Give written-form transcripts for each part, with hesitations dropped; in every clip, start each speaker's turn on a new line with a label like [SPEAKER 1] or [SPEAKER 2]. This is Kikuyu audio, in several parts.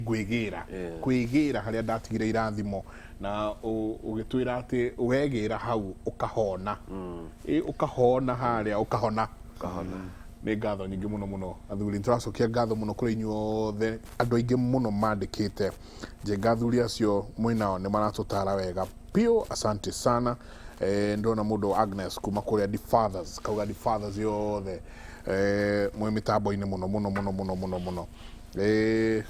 [SPEAKER 1] Ngwĩgĩra kwĩgĩra harĩa ndatigire irathimo na ũgĩtwĩra atĩ wegĩra hau ũkahona. Ĩ, ũkahona harĩa ũkahona. Nĩ ngatho nyingĩ mũno mũno athuri, nĩtũracokia ngatho mũno kũrĩ inyuothe, andũ aingĩ mũno mandĩkĩte njenga athuri acio mwĩnao nĩ maratũtara wega piũ, asante sana. Ndona mũndũ Agnes kuma kũrĩa The Fathers, kauga The Fathers yothe mwĩ mĩtambo-inĩ mũno mũno mũno mũno mũno mũno.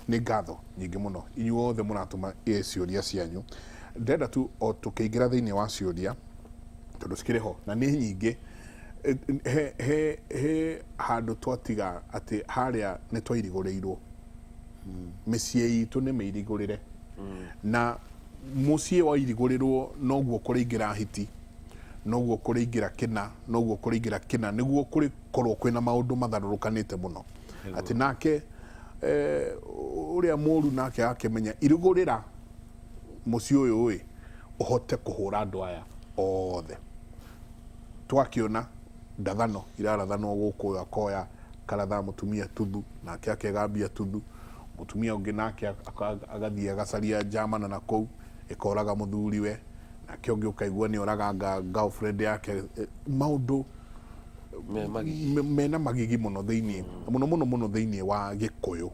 [SPEAKER 1] Nĩ ngatho nyingĩ mũno inyuothe mũratũma ciũria cianyu. Ndĩrenda tu o tũkĩingĩra thĩinĩ wa ciũria tondũ cikĩrĩ ho na nĩ nyingĩ. He handũ twatiga atĩ harĩa nĩ twairigũrĩirwo, mĩciĩ itũ nĩ mĩirigũrĩre, na mũciĩ wairigũrĩrwo noguo kũrĩingĩra hiti, noguo kũrĩingĩra kĩna, noguo kũrĩingĩra kĩna, nĩguo kũrĩkorwo kwĩna maũndũ matharũrũkanĩte mũno atĩ nake ũrĩa mũru nake akĩmenya irigũrĩra mũciĩ ũyũ ĩ ũhote kũhũra andũ aya othe. Twakĩona ndathano irarathanwo gũkũ, ũyũ akoya karatha mũtumia tuthu, nake akegambia tuthu, mũtumia ũngĩ nake agathiĩ agacaria njamana na kũu ĩkoraga mũthuriwe, nake ũngĩ ũkaigua nĩ oraganga girlfriend yake. Maũndũ mena magigi mũno thĩinĩ mũno mũno mũno thĩinĩ wa Gĩkũyũ,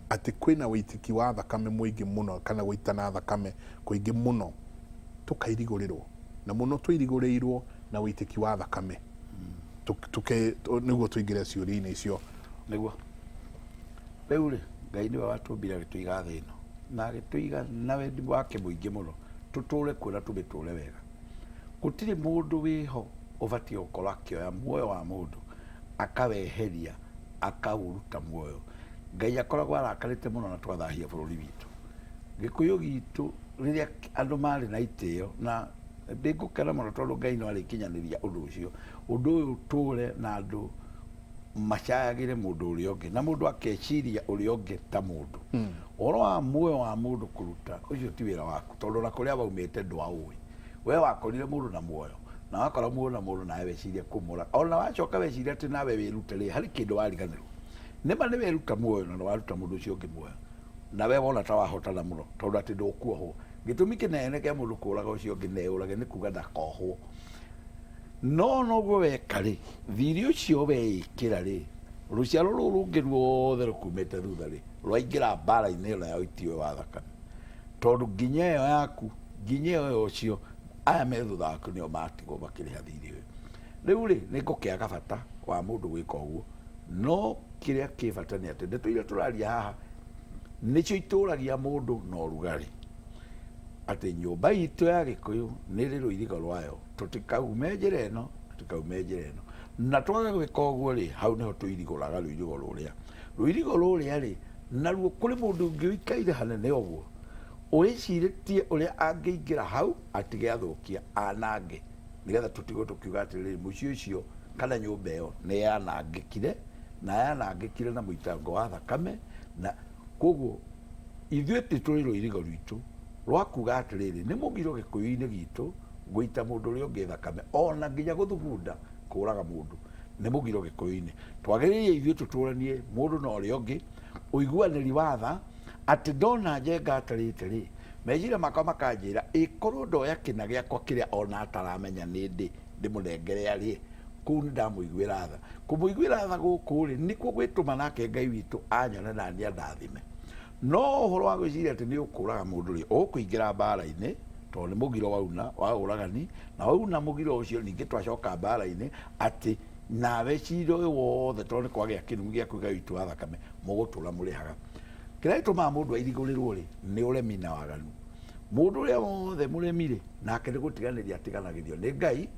[SPEAKER 1] atĩ kwĩna wĩitĩki wa thakame mũingĩ mũno kana gũitana thakame kũingĩ mũno, tũkairigũrĩrwo na mũno tũirigũrĩirwo na wĩitĩki wa thakame. Nĩguo tũingĩre ciũria-inĩ icio.
[SPEAKER 2] Nĩguo rĩu rĩ, Ngai nĩwe watũmbire agĩtũiga thĩ ĩno na agĩtũiga na wendi wake mũingĩ mũno tũtũre kuo na tũmĩtũre wega. Gũtirĩ mũndũ wĩho ũbatiĩ gũkorwo akĩoya muoyo wa mũndũ akaweheria akaũruta muoyo. Ngai akoragwo arakarĩte mũno na twathahia bũrũri witũ. Gĩkũyũ gitũ rĩrĩa andũ marĩ na itĩo, na ndĩngũkena mũno tondũ Ngai no arĩkinyanĩria ũndũ ũcio. Ũndũ ũyũ ũtũre na andũ macayagĩre mũndũ ũrĩa ũngĩ na mũndũ akeciria ũrĩa ũngĩ ta mũndũ. Ũhoro wa muoyo wa mũndũ kũruta ũcio ti wĩra waku, tondũ ona kũrĩa waumĩte ndwaũĩ. We wakorire mũndũ na muoyo, na wakora muoyo na mũndũ nawe weciria kũmũra. Ona wacoka weciria atĩ nawe wĩrute rĩ, harĩ kĩndũ wariganĩrwo. Nĩma nĩ weruta muoyo na nĩ waruta mũndũ ũcio ũngĩ muoyo, na we wona ta wahotana mũno tondũ atĩ ndũkuohwo. Gĩtũmi kĩnene kĩa mũndũ kũraga ũcio ũngĩ na eyũrage nĩ kuga ndakohwo. No noguo weka rĩ, thirĩ ũcio weĩkĩra rĩ, rũciaro rũu rũngĩ ruothe rũkumĩte thutha rĩ, rwaingĩra mbara-inĩ ĩno ya ũiti ũyũ wa thakame. Tondũ nginya ĩyo yaku, nginya ĩyo ya ũcio, aya me thutha waku nĩo matigwo makĩrĩha thirĩ ũyũ. Rĩu rĩ, nĩ ngũkĩaga bata wa mũndũ gwĩka ũguo, no kĩrĩa kĩ bata nĩ atĩ ndeto iria tũraria haha nĩcio itũragia mũndũ na ũrugarĩ. Atĩ nyũmba itũ ya Gĩkũyũ nĩ ĩrĩ rũirigo rwayo, tũtikaume njĩra ĩno, tũtikaume njĩra ĩno. Na twaga gwĩka ũguo rĩ, hau nĩho tũirigũraga rũirigo rũrĩa. Rũirigo rũrĩa rĩ, naruo kũrĩ mũndũ ũngĩ ũikaire hanene ũguo, wĩcirĩtie ũrĩa angĩingĩra hau atige athũkia anange, nĩgetha tũtigwo tũkiuga atĩrĩrĩ, mũciĩ ũcio kana nyũmba ĩyo nĩ yanangĩkire, na yanangĩkire na mũitango wa thakame, na koguo ithuĩ nĩ tũrĩ rũirigo rwitũ rwa kuga atĩrĩrĩ, nĩ mũgiro Gĩkũyũ-inĩ gitũ gũita mũndũ ũrĩa ũngĩ thakame, ona nginya gũthugunda kũraga mũndũ nĩ mũgiro Gĩkũyũ-inĩ. Twagĩrĩire ithuĩ tũtũranie mũndũ na ũrĩa ũngĩ, ũiguanĩri wa tha, atĩ ndona Njenga atarĩte rĩ, meciria makwa makanjĩra ĩ korwo ndoya kĩna gĩakwa kĩrĩa ona ataramenya nĩ ndĩ ndĩmũnengere arĩe, kũu nĩ ndamũiguĩra tha. Kũmũiguĩra tha gũkũ rĩ, nĩkuo gwĩtũma nake Ngai witũ anyone na niĩ andathime. No ũhoro wa gwĩciria atĩ nĩ ũkũraga mũndũ rĩ, ũkũingĩra mbara-inĩ, tondũ nĩ mũgiro wauna wa ũragani, na wauna mũgiro ũcio ningĩ twacoka mbara-inĩ atĩ nawe cira ũyũ wothe tondũ nĩ kwagĩa kĩrumi gĩa kũiga ũiti wa thakame mũgũtũra mũrĩhaga. Kĩrĩa gĩtũmaga mũndũ airigũrĩrwo rĩ, nĩ ũremi na waganu. Mũndũ ũrĩa wothe mũremi rĩ, nake nĩ gũtiganĩria atiganagĩrio nĩ Ngai,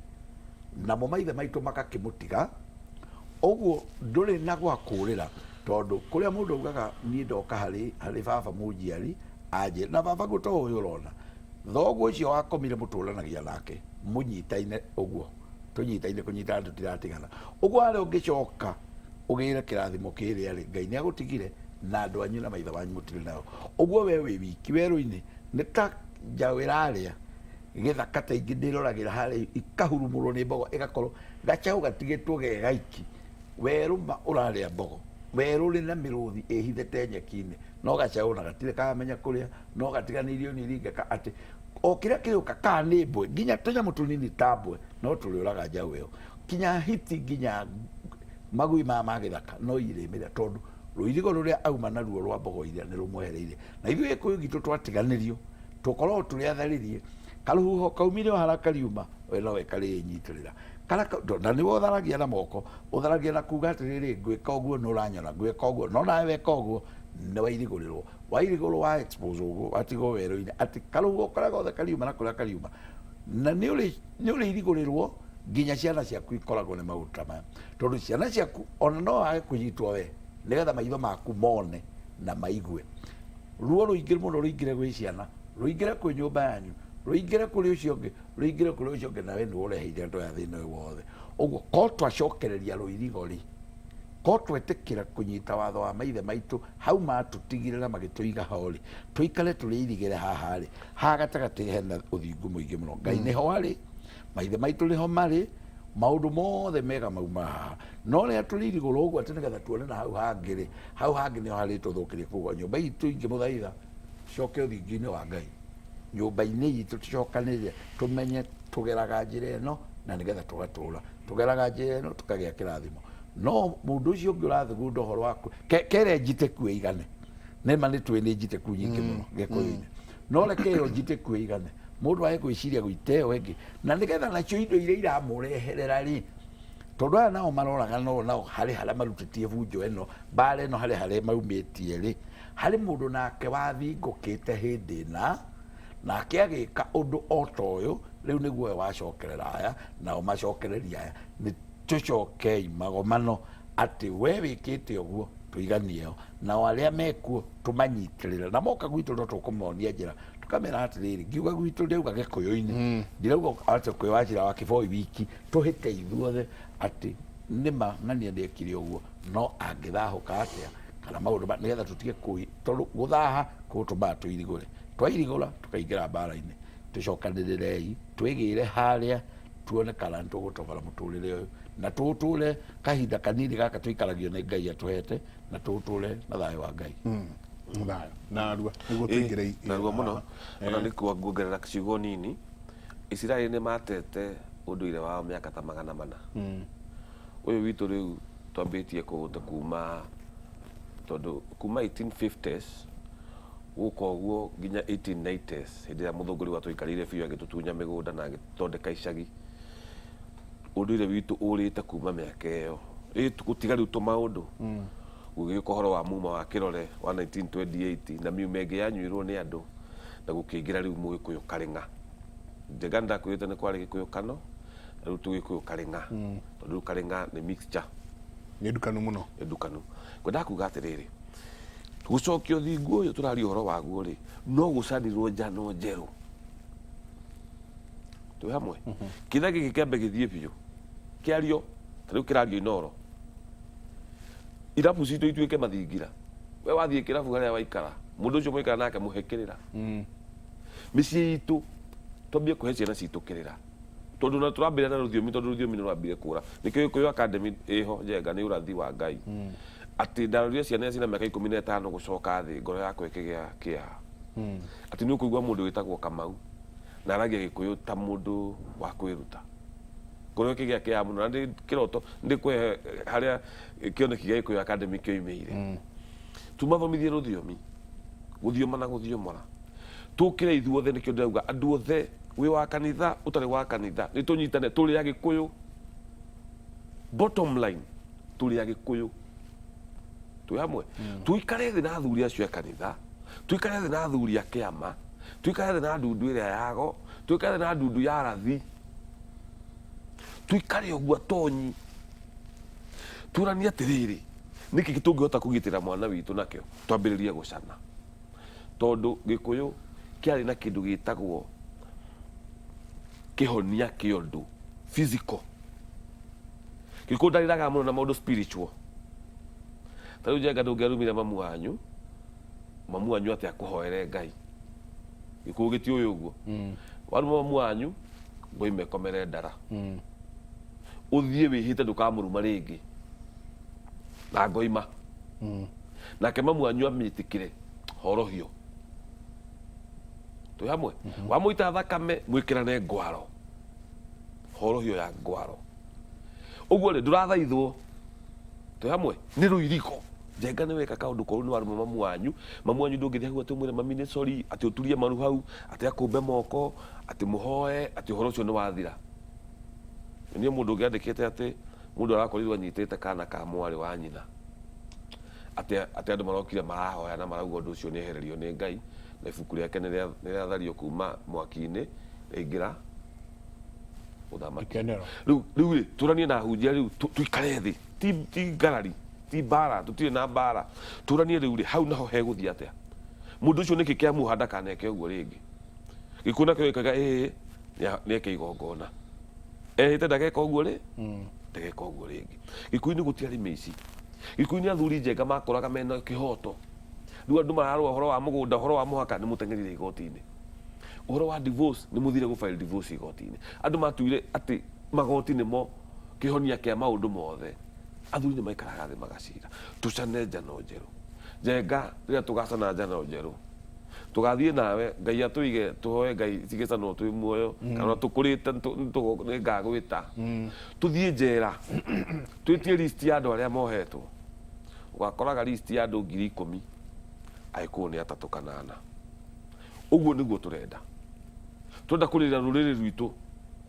[SPEAKER 2] namo maithe maitũ magakĩmũtiga. Ũguo ndũrĩ na gwa kũrĩra, tondũ kũrĩa mũndũ augaga niĩ ndoka harĩ baba mũnjiari anjĩre, na baba guo to ũyũ ũrona, thoguo ũcio wakomire mũtũranagia nake mũnyitaine ũguo, tũnyitaine kũnyitana tũtiratigana. Ũguo harĩa ũngĩcoka ũgĩre kĩrathimo kĩrĩa rĩ, Ngai nĩ agũtigire na andũ anyu na maithe manyu mũtirĩ nao. Ũguo we wĩ wiki werũ-inĩ nĩ ta njaũ ĩrarĩa gĩthaka ta ingĩ ndĩroragĩra harĩa ikahurumũrwo nĩ mbogo, ĩgakorwo gacaũ gatigĩtwo ge gaiki, werũ ma ũrarĩa mbogo. Werũ ũrĩ na mĩrũthi ĩhithĩte nyeki-inĩ, no gacaũ na gatirĩ karamenya kũrĩa, no gatiganĩirio nĩ iringa atĩ o kĩrĩa kĩrĩũka kana nĩ mbwe, nginya tũnyamũ tũnini ta mbwe no tũrĩũraga njaũ ĩyo, kinya hiti, nginya magui maya ma gĩthaka no irĩmĩrĩa, tondũ rũirigo rũrĩa auma naruo rwa mbogo iria nĩ rũmwehereire. Na ithuĩ Gĩkũyũ gitũ twatiganĩrio, tũkoragwo tũrĩ atharĩrie, karũhuho kaumire o harĩa kariuma, we nowe karĩnyitĩrĩra. Karĩa na nĩwe ũtharagia na moko, ũtharagia na kuga atĩrĩrĩ, ngwĩka ũguo nĩ ũranyona, ngwĩka ũguo, no nawe weka ũguo nĩ wairigũrĩrwo. Wairigũrwo wa expose ũguo, watigwo werũ-inĩ, atĩ karũhuho karĩa gothe kariuma na kũrĩa kariuma, na nĩ ũrĩirigũrĩrwo nginya ciana ciaku ikoragwo nĩ maũndũ ta maya. Tondũ ciana ciaku ona no wage kũnyitwo we, nĩgetha maitho maku mone na maigue. Ruo rũingĩ mũno rũingĩre gwĩ ciana, rũingĩre kwĩ nyũmba yanyu, rũingĩre kũrĩ ũcio ũngĩ, rũingĩre kũrĩ ũcio ũngĩ, nawe nĩwe ũreheire andũ aya thĩna ũyũ wothe. Ũguo ko twacokereria rũirigo rĩ, ko twetĩkĩra kũnyita watho wa maithe maitũ hau matũtigire na magĩtũiga ho rĩ, tũikare tũrĩirigĩre haha rĩ, haha gatagatĩ hena ũthingu mũingĩ mũno. Ngai nĩho arĩ, maithe maitũ nĩho marĩ, maũndũ mothe mega mauma haha. No rĩrĩa tũrĩirigũra ũguo atĩ nĩgetha tuone na hau hangĩ rĩ, hau hangĩ nĩho harĩtũthũkĩria. Koguo nyũmba itũ ingĩmũthaitha tũcoke ũthingu-inĩ wa Ngai, nyũmba-inĩ itũ tũcokanĩrĩre, tũmenye tũgeraga njĩra ĩno na nĩgetha tũgatũra, tũgeraga njĩra ĩno tũkagĩa kĩrathimo. No mũndũ ũcio ũngĩ ũrathugunda ũhoro waku kere njitĩku ĩigane, nĩma nĩ tũĩ nĩ njitĩku nyingĩ mũno Gĩkũyũ-inĩ, no reke ĩyo njitĩku ĩigane, mũndũ age gwĩciria gũita ĩyo ĩngĩ, na nĩgetha nacio indo iria iramũreherera rĩ, tondũ aya nao maroraga no nao harĩ harĩa marutĩtie bunjo ĩno, mbara ĩno harĩ harĩa maumĩtie rĩ, harĩ mũndũ nake wathingũkĩte hĩndĩ ĩna, nake agĩka ũndũ o ta ũyũ, rĩu nĩguo we wacokerera aya, nao macokereria aya. Nĩ tũcokei magomano atĩ we wĩkĩte ũguo tũiganie ho, nao arĩa mekuo tũmanyitĩrĩre, na moka gwitũ no tũkũmonia njĩra, tũkamera atĩrĩrĩ, ngiuga gwitũ ndĩrauga Gĩkũyũ-inĩ, ndirauga atĩ Gĩkũyũ wa njĩra wa Kĩboi wiki, tũhĩte ithuothe atĩ nĩma ng'ania nĩekire ũguo, no angĩthahũka atĩa kana maũndũ ma nĩgetha tũtige kũi, tondũ gũthaha gũtũmaga tũirigũre, twairigũra tũkaingĩra mbara-inĩ. Tũcokanĩrĩrei twĩgĩre harĩa tuone kana nĩ tũgũtobora mũtũrĩre ũyũ na tũũtũre kahinda kanini gaka tũikaragio nĩ Ngai atũhete, na tũũtũre na thayũ wa Ngai.
[SPEAKER 1] Thayũ narua nĩguo tũingĩre
[SPEAKER 3] Narua mũno ona nĩ kuongerera ciugo nini. Isiraeli nĩ matete ũndũire wao mĩaka ta 400. Ũyũ witũ rĩu twambĩtie kũũte kuma, tondũ kuma 1850s gũka ũguo nginya 1890s, hĩndĩ ĩrĩa mũthũngũ rĩu atũikarĩire biũ agĩtũtunya mĩgũnda na agĩthondeka icagi, ũndũire witũ ũrĩte kuma mĩaka ĩyo. Gũtiga rĩu tũmaũndũ, gũgĩũka ũhoro wa muma wa kĩrore wa 1928 na miuma ĩngĩ yanyuirwo nĩ andũ, na gũkĩingĩra rĩu mũgĩkũyũ karĩng'a. Njenga nĩndakwĩrĩte nĩ kwarĩ gĩkũyũ kano, na rĩu tũgĩkũyũ karĩng'a, tondũ rĩu karĩng'a nĩ mixture.
[SPEAKER 1] Nĩ ndukanu mũno.
[SPEAKER 3] Nĩ ndukanu. Ngwendaga kuga atĩrĩrĩ, gũcokia ũthingu ũyũ tũraria ũhoro waguo rĩ, no gũcanirwo njano njerũ. Twĩ hamwe? Kĩrĩa gĩkĩ kĩambe gĩthiĩ biũ, kĩario, ta rĩu kĩrario Inooro. Irabu citũ ituĩke mathingira. We wathiĩ kĩrabu harĩa waikara, mũndũ ũcio mwaikara nake mũhe kĩrĩra. Mĩciĩ itũ, twambie kũhe ciana citũ kĩrĩra. Tondũ na tũrambĩrĩria na rũthiomi, tondũ rũthiomi nĩ rwambire kũra. Nĩkĩo Gĩkũyũ Academy ĩho Njenga, nĩ ũrathi wa Ngai. Atĩ ndarorire ciana iria ciĩna mĩaka 15 gũcoka thĩ, ngoro yakwa ĩkĩgĩa kĩeha. Atĩ nĩ ũkũigua mũndũ wĩtagwo Kamau, na aragia Gĩkũyũ ta mũndũ wa kwĩruta. Ngoro ĩkĩgĩa kĩeha mũno, na ndĩ kĩroto, ndĩkũhe harĩa kĩoneki gĩa Gĩkũyũ Academy kĩoimĩire. Tũmathomithie rũthiomi, gũthioma na gũthiomora. Tũkĩre ithuothe, nĩkĩo ndĩrauga andũ othe, wĩ wa kanitha, ũtarĩ wa kanitha, nĩ tũnyitane, tũrĩ Agĩkũyũ. Bottom line, tũrĩ Agĩkũyũ. Twĩ hamwe? Tũikare thĩ na athuri acio a kanitha, tũikare thĩ na athuri a kĩama, tũikare thĩ na ndundu ĩrĩa yago, tũikare thĩ na ndundu ya rathi. Tũikare ũguo atonyi. Tũranie atĩrĩrĩ, nĩkĩ tũngĩhota kũgitĩra mwana witũ nakĩo? Twambĩrĩrie gũcana. Tondũ Gĩkũyũ kĩarĩ na kĩndũ gĩtagwo kĩhonia kĩa ũndũ physical. Gĩkũyũ ndarĩraga mũno na maũndũ spiritual. Ta rĩu Njenga ndũngĩarumire mamu wanyu, mamu wanyu atĩ akũhoere Ngai. Gĩkũyũ gĩtiũĩ ũguo. Waruma mamu wanyu, ngoima ĩkomere ndara. Ũthiĩ wĩhĩte ndũkamũruma rĩngĩ. Na ngoima. Nake mamu wanyu amĩtĩkĩre horohio. Twĩ hamwe? Wamũita thakame mwĩkĩrane ngwaro, horohio ya ngwaro. Ũguo rĩ, ndũrathaithwo. Twĩ hamwe? Nĩ rũirigo. Njenga nĩ weka kaũndũ koru, nĩ waruma mamu wanyu. Mamu wanyu ndũngĩthiĩ hau atĩ ũmwĩre mami nĩ sorry, atĩ ũturie maru hau, atĩ akũmbe moko, atĩ mũhoe, atĩ ũhoro ũcio nĩ wathira. Niĩ mũndũ ũngĩ andĩkĩte atĩ mũndũ arakorirwo anyitĩte kana ka mwarĩ wa nyina, atĩ atĩ andũ marokire marahoya na marauga ũndũ ũcio nĩ ehererio nĩ Ngai, na ibuku rĩake nĩ rĩathario kuma mwaki-inĩ rĩaingĩra ũthamaki.
[SPEAKER 1] Ikenero.
[SPEAKER 3] Rĩu rĩu rĩ, tũranie na ahunjia rĩu tũikare thĩ, ti ngarari, ti mbara, tũtirĩ na mbara. Tũranie rĩu rĩ, hau naho hegũthiĩ atĩa? Mũndũ ũcio nĩkĩ kĩamuoha ndakaneke ũguo rĩngĩ? Gĩkuũ nakĩo gĩkauga ĩĩ, nĩeke igongona. Ehĩte ndageka ũguo rĩ, ndageka ũguo rĩngĩ. Gĩkuũ-inĩ gũtiarĩ mĩici. Gĩkuũ-inĩ athuri njenga makoraga mena kĩhoto. Rĩu andũ mararũa ũhoro wa mũgũnda, ũhoro wa mũhaka, nĩ mũteng'erire igoti-inĩ. Ũhoro wa divorce, nĩ mũthire gũ file divorce igoti-inĩ. Andũ matuire atĩ magoti nĩmo kĩhonia kĩa maũndũ mothe. Athuri nĩ maikaraga thĩ magacira. Tũcane njano njerũ. Njenga rĩrĩa tũgacana njano njerũ, tũgathiĩ nawe, Ngai atũige, tũhoe Ngai cigĩcanwo twĩ muoyo, kana tũkũrĩte nĩ ngagwĩta. Tũthiĩ njera, twĩtie list ya andũ arĩa mohetwo. Ũgakoraga list ya andũ 10,000, Agĩkũyũ nĩ atatũ kana ana. Ũguo nĩguo tũrenda. Tũrenda kũrĩra rũrĩrĩ rwitũ.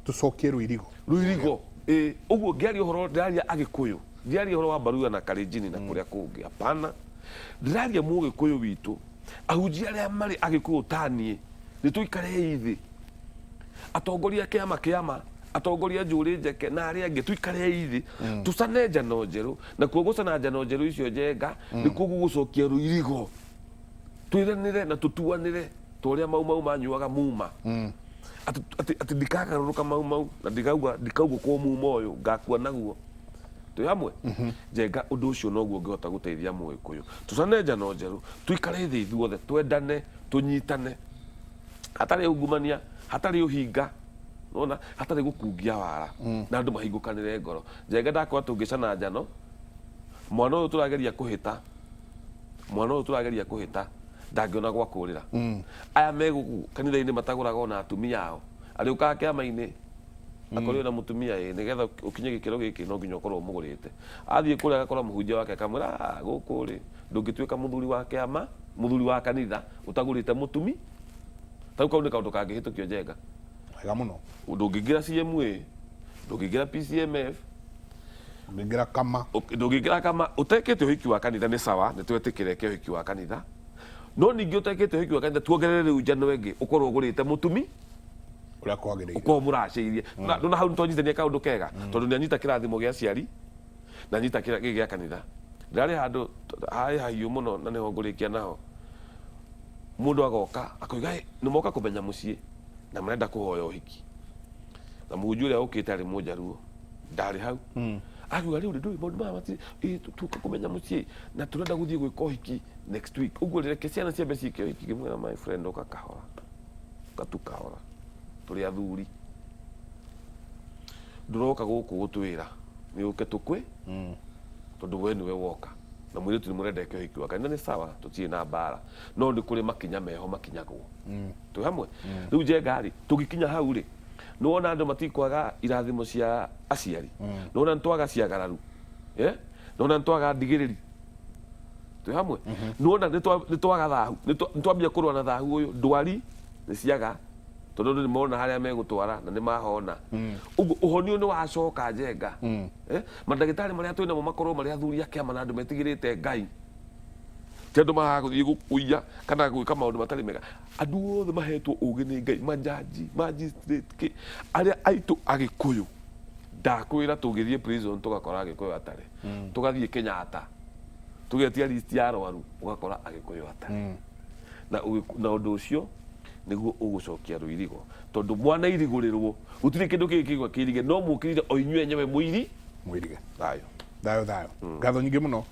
[SPEAKER 1] Tũcokie rũirigo.
[SPEAKER 3] Rũirigo. Ĩĩ, ũguo ngĩaria ũhoro ndĩraria Agĩkũyũ. Ndiaria ũhoro wa Baruya na Kalenjin na kũrĩa kũngĩ. Hapana. Ndĩraria Mũgĩkũyũ witũ. Ahunjia arĩa marĩ Agĩkũyũ ta niĩ, nĩ tũikarei thĩ. Atongoria a kĩama kĩama, atongoria a njũrĩ njeke na arĩa angĩ, tũikarei thĩ. Tũcane njano njerũ. Nakuo gũcana njano njerũ icio njenga, nĩkuo gũgũcokia rũirigo. Twĩranĩre na tũtuanĩre ta ũrĩa Mau Mau manyuaga muma. Atĩ, atĩ, atĩ ndikagarũrũka Mau Mau na ndikauga, ndikaugũkwo muma ũyũ, ngakua naguo. Twĩ hamwe? Njenga ũndũ ũcio noguo ũngĩhota gũteithia Mũgĩkũyũ. Tũcane njano njerũ, tũikare thĩ ithuothe, twendane, tũnyitane. Hatarĩ ungumania, hatarĩ ũhinga, nĩwona, hatarĩ gũkungia wara, na andũ mahingũkanĩre ngoro. Njenga ndakora tũngĩcana njano, mwana ũyũ tũrageria kũhĩta, mwana ũyũ tũrageria kũhĩta, ndangĩona gwa kũrĩra. Aya me gũkũ kanitha-inĩ matagũraga ona atumia ao, arĩũkaga kĩama-inĩ, akorwo na mũtumia ĩ, nĩgetha ũkinye gĩkĩro gĩkĩ no nginya ũkorwo ũmũgũrĩte. Athiĩ kũrĩa agakora mũhunjia wake akamwĩra, "Ah, gũkũ rĩ, ndũngĩtuĩka mũthuri wa kĩama, mũthuri wa kanitha ũtagũrĩte mũtumi." Ta rĩu kau nĩ kaũndũ kangĩhĩtũkio Njenga.
[SPEAKER 1] Wega mũno.
[SPEAKER 3] Ndũngĩingĩra CMA, ndũngĩingĩra PCMF,
[SPEAKER 1] Ndũngĩingĩra kama.
[SPEAKER 3] Ndũngĩingĩra kama ũtekĩte ũhiki wa kanitha nĩ sawa, nĩ twetĩkĩre eke ũhiki wa kanitha. No ningĩ ũtekĩte ũhiki wa kanitha tuongerere rĩu njano ĩngĩ ũkorwo ũgũrĩte mũtumi
[SPEAKER 1] Ũrĩa kwagĩrĩire.
[SPEAKER 3] Ũkorwo mũracĩirie. Na ndona hau nĩtwanyitania kaũndũ kega tondũ nĩ anyita kĩrathimo gĩa aciari na anyita gĩkĩ gĩa kanitha. Ndĩrarĩ handũ harĩ hahiũ mũno na nĩho ngũrĩkia naho. Mũndũ agoka akoiga nĩ moka kũmenya mũciĩ na marenda kũhoya ũhiki. Na mũhunjia ũrĩa ũkĩte arĩ mũnjaruo ndarĩ hau. Akiuga rĩu ndũĩ maũndũ maya matirĩ, ĩ tuoka kũmenya mũciĩ na tũrenda gũthiĩ gwĩka ũhiki next week. Ũguo reke ciana ciambe ciĩke ũhiki. Ngĩmwĩra my friend ũka kahora. Ũka tu kahora. Tũrĩ athuri. Ndũroka gũkũ gũtwĩra nĩ ũke tũkwĩ tondũ we nĩwe woka na mũirĩtu nĩ mũrenda eke ũhiki wa kanitha nĩ sawa, tũtirĩ na mbara, no nĩ kũrĩ makinya meho makinyagwo. Twĩ hamwe? Rĩu Njenga rĩ, tũngĩkinya hau rĩ, nĩ wona andũ matikwaga irathimo cia aciari, nĩ wona nĩ twaga ciagararu, nĩ wona nĩ twaga ndigĩrĩri. Twĩ hamwe? Nĩ wona nĩ twaga thahu, nĩ twambia kũrũa na thahu ũyũ, ndwari nĩ ciaga, tondũ andũ nĩ mona harĩa megũtwara na nĩ mahona. Ũguo ũhonio nĩ wacoka Njenga. Mandagĩtarĩ marĩa twĩ namo makorwo marĩ athuri a kĩama na andũ metigĩrĩte Ngai. Ti andũ maragũthiĩ gũkũiya kana gwĩka maũndũ matarĩ mega. Andũ othe mahetwo ũgĩ nĩ Ngai, majaji, magistrate, kĩ, arĩa aitũ Agĩkũyũ. Ndakwĩra tũngĩthiĩ prison tũgakora Agĩkũyũ atarĩ. Tũgathiĩ Kenyatta, tũgetia list ya arwaru, ũgakora Agĩkũyũ atarĩ. Na na ũndũ ũcio nĩguo ũgũcokia rũirigo. Tondũ mwana irigũrĩrwo, gũtirĩ kĩndũ kĩngĩ kĩigua kĩirige, no mũkĩrire o inyuĩ enyewe mũiri.
[SPEAKER 1] Mũirige.
[SPEAKER 3] Thayũ.
[SPEAKER 1] Thayũ thayũ. Ngatho nyingĩ mũno.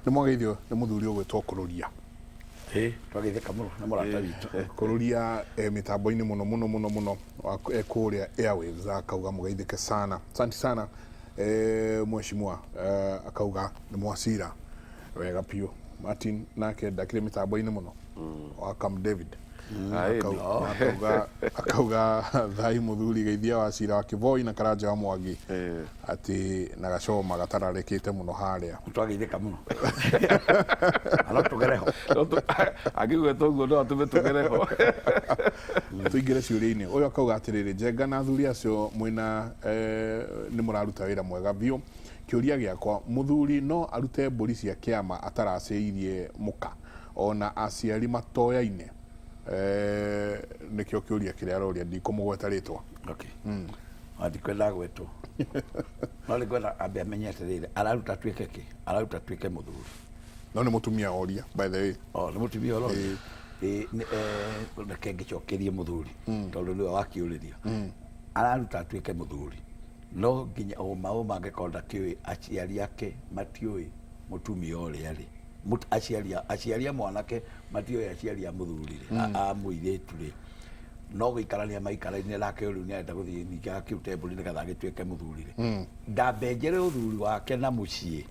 [SPEAKER 1] Nĩ mwageithio nĩ mũthuri ũgwĩtwo Kũrũria.
[SPEAKER 2] Ĩ, twageithĩka mũno nĩ mũrata witũ.
[SPEAKER 1] Kũrũria mĩtambo-inĩ mũno mũno mũno mũno kũrĩa Airwaves akauga mũgeithĩke sana. Asante sana mheshimiwa akauga nĩ mwacira. Wega biũ. Martin nake ndakĩrĩ mĩtambo-inĩ mũno. Welcome David.
[SPEAKER 3] Aĩ,
[SPEAKER 1] Akauga thai mũthuri geithia wa cira wa Kĩboi na Karanja wa Mwangi atĩ na gacoma gatararĩkĩte mũno harĩa.
[SPEAKER 2] Twageithĩka mũno ano tũgere ho.
[SPEAKER 3] Angĩgweta ũguo no atũme tũgere ho.
[SPEAKER 1] Tũingĩre ciũria-inĩ. Ũyũ akauga atĩrĩrĩ, Njenga na athuri acio mwĩna nĩ mũraruta wĩra mwega biũ. Kĩũria gĩakwa, mũthuri no arute mbũri cia kĩama ataracĩirie mũka ona aciari matoyaine? Nĩkĩo kĩũria kĩrĩa aroria, ndikũmũgweta rĩtwa.
[SPEAKER 2] Okay. Ndikwenda gwetwo, no nĩngwenda ambe amenye atĩrĩrĩ, araruta atuĩke kĩ? Araruta atuĩke mũthuri.
[SPEAKER 1] No nĩ mũtumia oria, by the way.
[SPEAKER 2] O nĩ mũtumia ũroria? Ĩĩ, reke ngĩcokerie mũthuri tondũ nĩwe wakĩũrĩria. Araruta atuĩke mũthuri, no nginya ũma ũma angĩkorwo ndakĩũĩ, aciari ake matiũĩ mũtumia ũrĩa rĩ, aciari a mwanake matiũĩ aciari a mũthuri rĩ, a mũirĩtu rĩ, no gũikarania maikarainie nake, rĩu nĩ arenda gũthiĩ ningĩ agakĩrute mbũri nĩgetha agĩtuĩke mũthuri rĩ, ndambenjere ũthuri wake na mũciĩ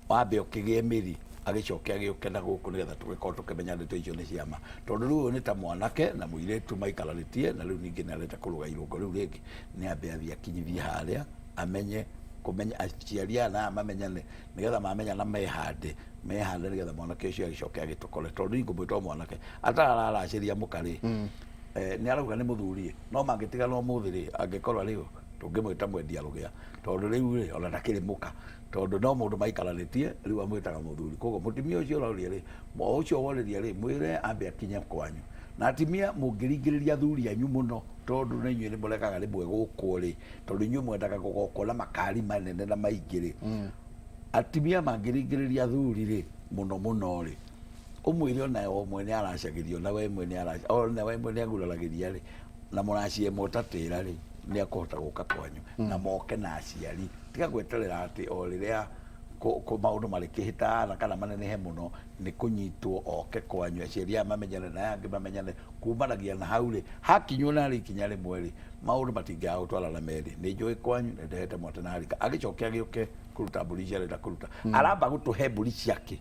[SPEAKER 2] wambe ũkĩgĩe mĩri, agĩcoke agĩũke na gũkũ nĩgetha tũgĩkorwo tũkĩmenya ndeto icio nĩ ciama, tondũ rĩu ũyũ nĩ ta mwanake na mũirĩtu maikaranĩtie, na rĩu ningĩ nĩ arenda kũrũga irũngo rĩu rĩngĩ. Nĩ ambe athiĩ akinyithie harĩa amenye kũmenya aciari aya na aya mamenyane, nĩgetha mamenyana mehande mehande, nĩgetha mwanake ũcio agĩcoke agĩtũkore, tondũ niĩ ngũmwĩta o mwanake atararacĩria mũka rĩ, nĩ arauga nĩ mũthuri, no mangĩtigana ũmũthĩ rĩ, angĩkorwo rĩu tũngĩmwĩta mwendia rũgĩa, tondũ rĩu rĩ ona ndakĩrĩ mũka, tondũ no mũndũ maikaranĩtie, rĩu amwĩtaga mũthuri. Koguo mũtumia ũcio ũroria rĩ, o ũcio worĩria rĩ, mwĩre ambe akinye kwanyu. Na atumia mũngĩringĩrĩria athuri anyu mũno, tondũ nĩ inyuĩ nĩ mũregaga rĩmwe gũkwo rĩ, tondũ inyuĩ mwendaga gũgokwo na makari manene na maingĩ rĩ, atumia mangĩringĩrĩria athuri rĩ mũno mũno rĩ, ũmwĩre ona we mwene aracagĩria, ona we mwene ona we mwene aguraragĩria rĩ, na mũracie mũtatĩra rĩ, nĩ akũhota gũka kwanyu na moke na aciari. Tiga gweterera atĩ o rĩrĩa maũndũ marĩkĩhĩtana kana manenehe mũno nĩ kũnyitwo oke kwanyu, aciari aya mamenyane na aya angĩ mamenyane. Kumanagia na hau rĩ, hakinywo narĩ ikinya rĩmwe rĩ, maũndũ matingĩaga gũtwarana merĩ. Nĩ njũĩ kwanyu nĩ ndehete mwate na harika, agĩcoke agĩũke kũruta mbũri icio arenda kũruta, aramba gũtũhe mbũri ciake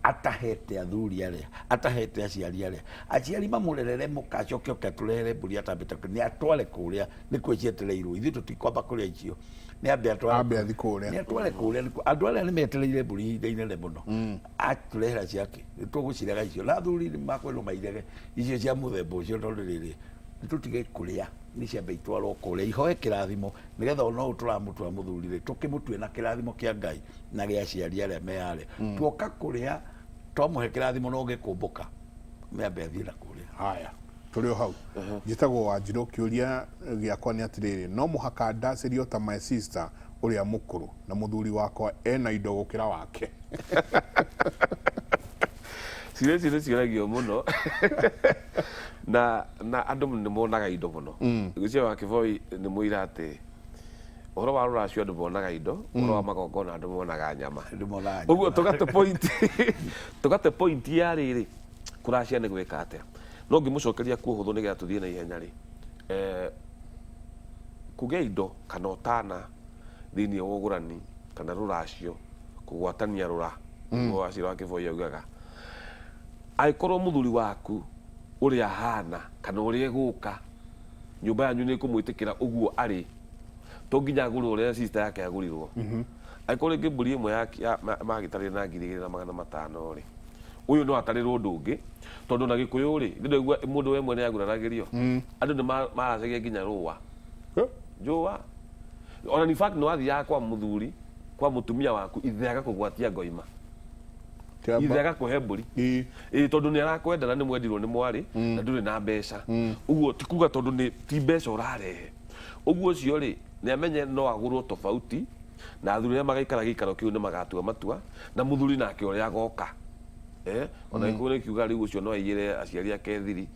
[SPEAKER 2] atahete athuri arĩa, atahete aciari arĩa, aciari mamũrerere mũka, acoke oke atũrehere mbũri atambĩte nĩ atware kũrĩa nĩkuo cietereirwo. Ithuĩ tũtikwamba kũrĩa icio, nĩ ambe atware.
[SPEAKER 1] Ambe athiĩ kũrĩa.
[SPEAKER 2] Nĩ atware kũrĩa nĩkuo andũ arĩa nĩ metereire mbũri ihinda inene mũno. Atũrehera ciake nĩ tũgũcirega icio, na athuri nĩ makwĩrwo mairege icio cia mũthemba ũcio, tondũ rĩrĩ nĩ tũtige kũrĩa, nĩ ciambe itwarwo kũrĩa ihoe kĩrathimo, nĩgetha ona ũyũ tũramũtua mũthuri rĩ, tũkĩmũtue na kĩrathimo kĩa Ngai na gĩa aciari arĩa me harĩa. Tuoka kũrĩa twamũhe kĩrathimo no gĩkũmbũka, nĩ ambe athiĩ na kũrĩa.
[SPEAKER 1] Haya, tũrĩ o hau. Njĩtagwo Wanjirũ. Kĩũria gĩakwa nĩ atĩrĩrĩ, no mũhaka ndacĩrio ta my sister ũrĩa mũkũrũ, na mũthuri wakwa ena indo gũkĩra wake?
[SPEAKER 3] Ciũria ici nĩ ciũragio mũno na andũ nĩ monaga indo mũno. Ngwĩciria wa Kĩboi nĩ mũira atĩ ũhoro wa rũracio andũ monaga indo, ũhoro wa magongona andũ monaga nyama.
[SPEAKER 2] Andũ monaga
[SPEAKER 3] Ũguo
[SPEAKER 2] nyama.
[SPEAKER 3] Tũgate point ya rĩrĩ, kũracia nĩ gwĩka atĩa? No ngĩmũcokeria kuo hũthũ nĩgetha tũthiĩ na ihenya rĩ, kũgĩa indo kana ũtana thĩinĩ wa ũgũrani kana rũracio, kũgwatania rũra, nĩguo Wacira wa Kĩboi augaga, angĩkorwo mũthuri waku ũrĩa ahana kana ũrĩa egũka nyũmba yanyu nĩ ĩkũmwĩtĩkĩra ũguo arĩ, to nginya agũrwo ũrĩa sister yake agũrirwo. Angĩkorwo rĩngĩ mbũri ĩmwe magĩtarire na 2500 rĩ, ũyũ no atarĩrwo ũndũ ũngĩ, tondũ na Gĩkũyũ rĩ, nĩ ndaigua mũndũ we mwene aguraragĩrio, andũ nĩ maracagia nginya rũa njũa. Ona in fact nĩ wathiaga kwa mũthuri, kwa mũtumia waku, ithe agakũgwatia ngoima, ithe agakũhe mbũri. Ĩĩ, tondũ nĩ arakwenda na nĩ mwendirwo nĩ mwarĩ na ndũrĩ na mbeca. Ũguo ti kuga tondũ nĩ ti mbeca ũrarehe. Ũguo ũcio rĩ, nĩ amenye no agũrwo tofauti, na athuri arĩa magaikara gĩikaro kĩu nĩ magatua matua, na mũthuri nake ũrĩa agoka. Ona Gĩkũyũ nĩ kiuga rĩu ũcio no aiyĩre aciari ake thiri,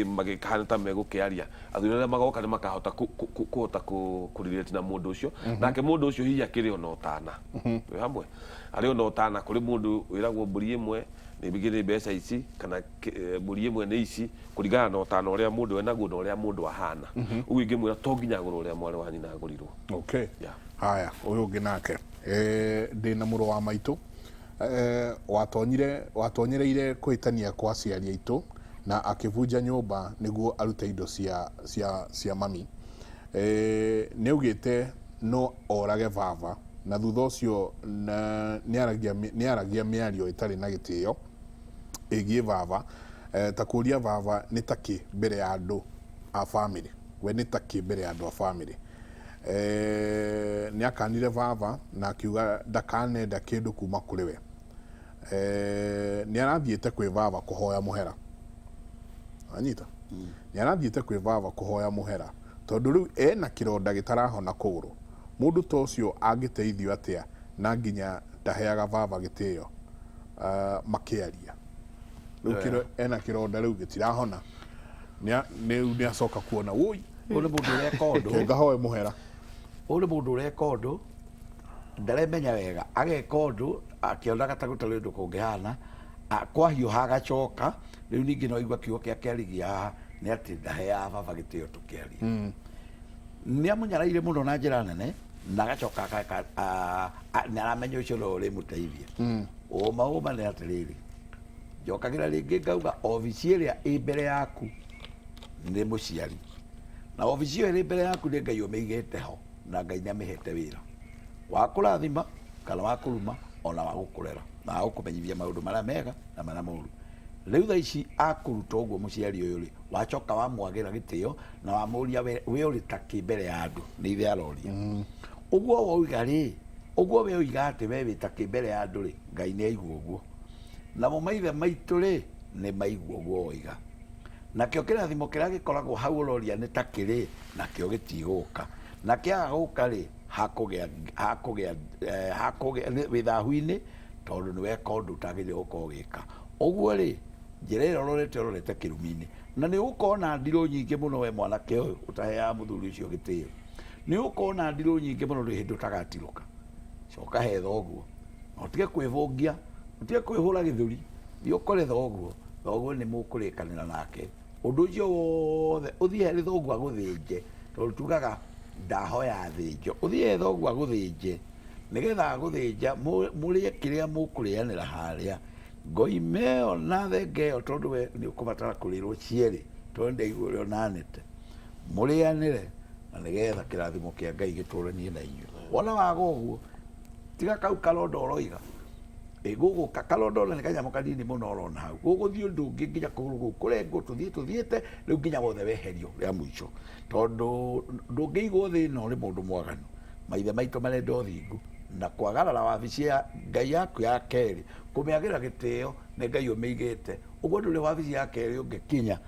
[SPEAKER 3] magĩkahana ta megũkĩaria. Athuri arĩa magoka nĩ makahota kũhota kũ relate na mũndũ ũcio. Nake mũndũ ũcio hihi akĩrĩ ona ũtana. Twĩ hamwe. Arĩ ona ũtana kũrĩ mũndũ wĩragwo mbũri ĩmwe nĩ nĩ mbeca ici, kana mbũri ĩmwe nĩ ici, kũringana na ũtana ũrĩa mũndũ enaguo na ũrĩa mũndũ ahana. Ũguo ingĩmwĩra to nginya agũrwo ũrĩa mwarĩ wa nyina agũrirwo.
[SPEAKER 1] Okay. Haya, ũyũ ũngĩ nake, ndĩna mũrũ wa maitũ. Watonyire watonyereire kũhĩtania kwa aciari aitũ na akĩbunja nyũmba nĩguo arute indo cia mami. Nĩ augĩte no orage baba na thutha ũcio nĩ aragia mĩario ĩtarĩ na gĩtĩo ĩgiĩ baba, ta kũria baba nĩ takĩ mbere ya andũ a famĩlĩ, we nĩ takĩ mbere ya andũ a famĩlĩ. Nĩ akanire baba na akiuga ndakanenda kĩndũ kuma kũrĩ we. Nĩ arathiĩte kwĩ baba kũhoya mũhera, anyita nĩ arathiĩte kwĩ baba kũhoya mũhera tondũ rĩu ena kĩronda gĩtarahona kũgũrũ. Mũndũ ta ũcio angĩteithio atĩa na nginya ndaheaga baba gĩtĩo makĩaria rĩu ena kĩronda rĩu gĩtirahona. Rĩu nĩ acoka kuona wũi.
[SPEAKER 2] Ũyũ nĩ mũndũ ũreka ũndũ.
[SPEAKER 1] Ngahoe mũhera.
[SPEAKER 2] Ũyũ nĩ mũndũ ũreka ũndũ ndaremenya wega, ageka ũndũ akĩonaga ta gũtarĩ ũndũ kũngĩhana. Kwahiũha agacoka. Rĩu ningĩ no igua kiugo kĩa kĩarigia haha nĩ atĩ ndaheaga baba gĩtĩo tũkĩaria. Nĩ amũnyaraire mũno na njĩra nene na agacoka ageka nĩ aramenya ũcio no ũrĩmũteithia. Ũma ũma nĩ atĩrĩrĩ, njokagĩra rĩngĩ ngauga obici ĩrĩa ĩ mbere yaku nĩ mũciari, na obici ĩyo ĩrĩ mbere yaku nĩ Ngai ũmĩigĩte ho, na Ngai nĩ amĩhete wĩra wa kũrathima kana wa kũruma, ona wa gũkũrera na wa gũkũmenyithia maũndũ marĩa mega na marĩa moru. Rĩu thaa ici akũruta ũguo mũciari ũyũ rĩ, wacoka wamwagĩra gĩtĩo na wamũria we ũrĩ ta kĩ mbere ya andũ, nĩ ithe aroria ũguo woiga rĩ, ũguo we oiga atĩ we wĩ ta kĩ mbere ya andũ rĩ, Ngai nĩ aigua ũguo, namo maithe maitũ rĩ, nĩ maigua ũguo woiga. Nakĩo kĩrathimo kĩrĩa gĩkoragwo hau ũroria nĩ ta kĩrĩ nakĩo gĩtigũka, na kĩaga gũka rĩ, hakũgĩa wĩ thahu-inĩ tondũ nĩ weka ũndũ ũtagĩrĩire gũkorwo ũgĩka ũguo rĩ. Njĩra ĩrĩa ũrorete kĩrumi-inĩ, na nĩ ũgũkorwo na ndirũ nyingĩ mũno. We mwanake ũyũ ũtaheaga mũthuri ũcio gĩtĩo, nĩ ũgũkorwo na ndirũ nyingĩ mũno, ndũrĩ hĩndĩ ũtagatirũka. Coka he thoguo na ũtige kwĩbũngia, ũtige kwĩhũra gĩthũri. Thiĩ ũkore thoguo, thoguo nĩ mũkũrĩkanĩra nake ũndũ ũcio wothe. Ũthiĩ harĩ thoguo agũthĩnje, tondũ tugaga ndahoya thĩnjo. Ũthiĩ he thoguo agũthĩnje, nĩgetha agũthĩnja mũrĩe kĩrĩa mũkũrĩanĩra harĩa ngoime ĩyo na thenge ĩyo, tondũ we nĩ ũkũbatara kũrĩrwo cierĩ, tondũ ndaigua ũrĩa ũnanĩte mũrĩanĩre, na nĩgetha kĩrathimo kĩa Ngai gĩtũranie na inyuĩ. Wona waga ũguo, tiga kau karonda ũroiga gũgũka karonda ona nĩ kanyamũ kanini mũno ũrona hau, gũgũthiĩ ũndũ ũngĩ nginya kũgũrũ kũu kũrengwo tũthiĩ tũthiĩte rĩu nginya wothe weherio rĩa mũico, tondũ ndũngĩigwo thĩ ĩno ũrĩ mũndũ mwaganu. Maithe maitũ marenda ũthingu na kwagarara wabici ya Ngai yaku ya kerĩ, kũmĩagĩra gĩtĩo, nĩ Ngai ũmĩigĩte ũguo. Ndũrĩ wabici ya kerĩ ũngĩkinya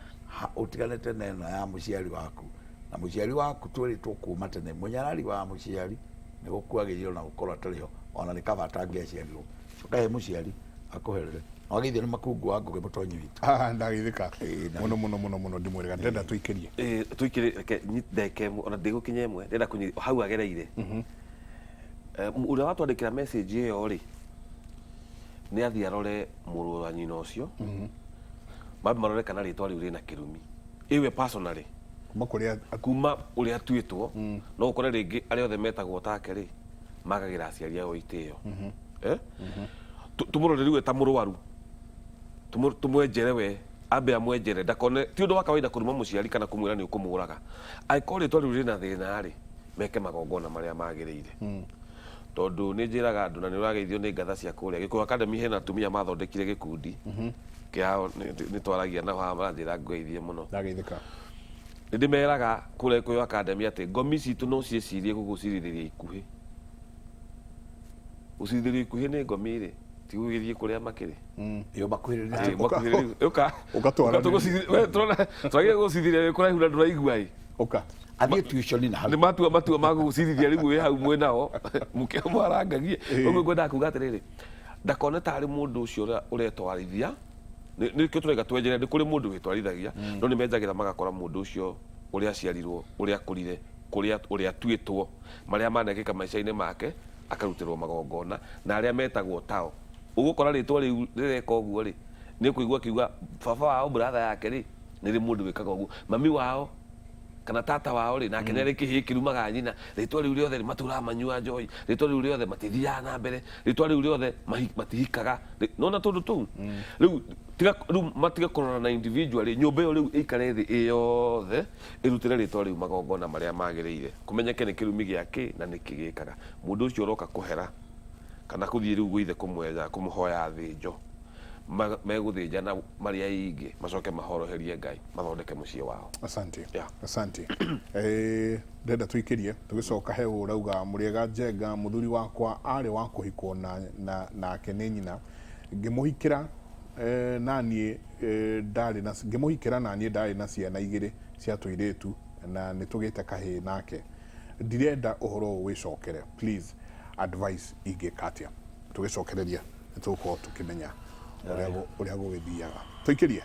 [SPEAKER 2] ũtiganĩte na ĩno ya mũciari waku, na mũciari waku twĩrĩtwo kuma tene, mũnyarari wa mũciari nĩ gũkuagĩrĩirwo na gũkorwo atarĩ ho, ona nĩ kaba atangĩaciarirwo. Coka he mũciari akũherere. Wagĩithio nĩ makungu wa Ngũgĩ mũtonyi witũ.
[SPEAKER 1] Ah, ndagĩthĩka mũno mũno mũno mũno, ndimwĩrega ndĩrenda tũikĩrie.
[SPEAKER 3] Tũikĩrie, reke ndagĩka ĩmwe, ona ndĩgũkinya ĩmwe, ndĩrenda kũnyi hau agereire. Ũrĩa watwandĩkĩra message ĩyo rĩ, nĩ athiĩ arore mũrũ wa nyina ũcio, mambe marore kana rĩtwa rĩu rĩna kĩrumi ĩwe personally.
[SPEAKER 1] Kuma kũrĩa
[SPEAKER 3] kuma ũrĩa atuĩtwo, no ũkore rĩngĩ arĩa othe metagwo take rĩ, magagĩra aciari ao itĩo. Eh? Tũmũrore rĩu ta mũrwaru, tũmwenjere we, ambe amwenjere ndakone ti ũndũ wa kawaida kũruma mũciari kana kũmwĩra nĩ ũkũmũraga. Angĩkorwo rĩtwa rĩu rĩna thĩna rĩ, meke magongona marĩa magĩrĩire, tondũ nĩ njĩraga andũ na nĩ ũrageithio nĩ ngatha cia kũrĩa Gĩkũyũ Academy, hena atumia mathondekire gĩkundi kĩao, nĩ twaragia nao haha, maranjĩra ngũgeithie mũno.
[SPEAKER 1] Ndagĩthĩka.
[SPEAKER 3] Nĩ ndĩmeraga kũrĩa Gĩkũyũ Academy atĩ ngomi citũ no ciĩcirie gũgũcirithĩria ikuhĩ. Gũcirithĩrio ikuhĩ nĩ ngomi rĩ, ti gũgĩthiĩ kũrĩa makĩrĩ.
[SPEAKER 2] Yo makuhĩrĩria.
[SPEAKER 3] Ĩ, makuhĩrĩrio. Ũka.
[SPEAKER 1] Ũgatwara.
[SPEAKER 3] Ũka we, twagire gũgũcirithĩria wĩ kũraihu na ndũraigua ĩ.
[SPEAKER 1] Ũka.
[SPEAKER 2] Athiĩ tuition na hau.
[SPEAKER 3] Nĩ matua ma gũgũcirithia rĩu wĩ hau mwĩ nao mũkĩmwarangagie ũguo. Ngwendaga kuga atĩrĩrĩ, ndakone tarĩ mũndũ ũcio ũrĩa ũretwarithia. Nĩkĩo tũraiga twenjere. Nĩ kũrĩ mũndũ wĩtwarithagia, no nĩ menjagĩra magakora mũndũ ũcio ũrĩa aciarirwo, ũrĩa akũrire, kũrĩa ũrĩa atuĩtwo, marĩa manekĩka maica-inĩ make, akarutĩrwo magongona na arĩa metagwo tao. Ũgũkora rĩtwa rĩu rĩreka ũguo rĩ, nĩ ũkũigua akiuga baba wao, brother yake rĩ, nĩ rĩ mũndũ wĩkaga ũguo, mami wao. Kana tata wao rĩ, nake nĩ arĩ kĩhĩĩ kĩrumaga nyina. Rĩtwa rĩu rĩothe rĩ, matũraga manyua njohi. Rĩtwa rĩu rĩothe matithiaga na mbere. Rĩtwa rĩu rĩothe matihikaga. Nona tũndũ tũu? Rĩu tiga rĩu matige kũrora na individually, nyũmba ĩyo rĩu ĩikare thĩ ĩ yothe ĩrutĩre rĩtwa rĩu magongona marĩa magĩrĩire. Kũmenyeke nĩ kĩrumi gĩa kĩ na nĩkĩ gĩkaga. Mũndũ ũcio ũroka kũhera kana kũthiĩ rĩu gwĩ ithe kũmwetha kũmũhoya thĩnjo, megũthĩnja na marĩ aingĩ macoke mahoroherie Ngai mathondeke mũciĩ wao.
[SPEAKER 1] Asante. Yeah. Asante. Ndenda tũikĩrie tũgĩcoka he ũrauga mũrĩega Njenga, mũthuri wakwa arĩ wa kũhikwo na nake nĩ nyina, ngĩmũhikĩra naniĩ ndarĩ na ngĩmũhikĩra naniĩ ndarĩ na ciana igĩrĩ cia tũirĩtu na nĩ tũgĩte kahĩĩ nake, ndirenda ũhoro ũyũ wĩcokere, please advice ingĩka atĩa? Tũgĩcokereria nĩ tũgũkorwo tũkĩmenya ũrĩa gũgĩthiaga. Tũikĩrie.